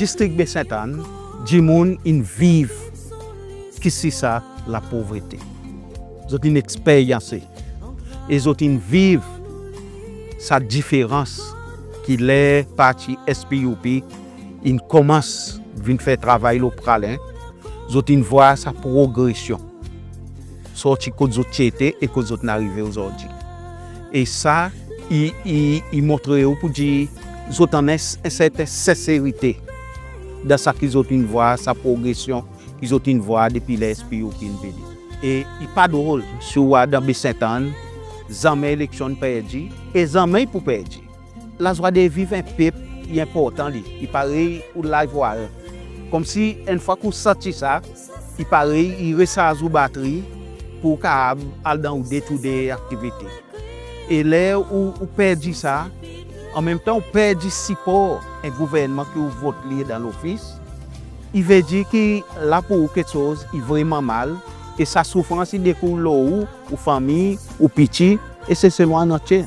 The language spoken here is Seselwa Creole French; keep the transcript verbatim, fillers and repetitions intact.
distrik Baie Ste Anne, dimoun in viv kisisa lapovrete. Zot in eksperyanse e zot in viv sa diferans ki ler parti SPUP in konmans vin fer travay lo Praslin, zot in vwar sa progresyon sorti kot zot ti ete e kot zot in arive ozordi. E sa i, i, i montre ou pour dir zot annan en serten senserite dan sa ki zot in vwar, sa progresyon ki zot in vwar depi ler SPUP in vini. E i pa drol si ou war dan Baie Ste Anne, zanmen eleksyon in perdi e zanmen i pou perdi. Lazwa de viv en pep i enportan li, i parey ou live wire. Konmsi enn fwa ki ou santi sa, i parey i resarz ou batri pour ou kapab al dan ou day to day aktivite. E ler ou, ou perdi sa, anmenmtan ou perdi sipor en gouvernman ki ou vot li dan lofis, i vedir ki la pour ou keksoz i vreman mal, e sa soufrans i dekoul lo ou, ou fanmir, ou piti, e Seselwa an antye.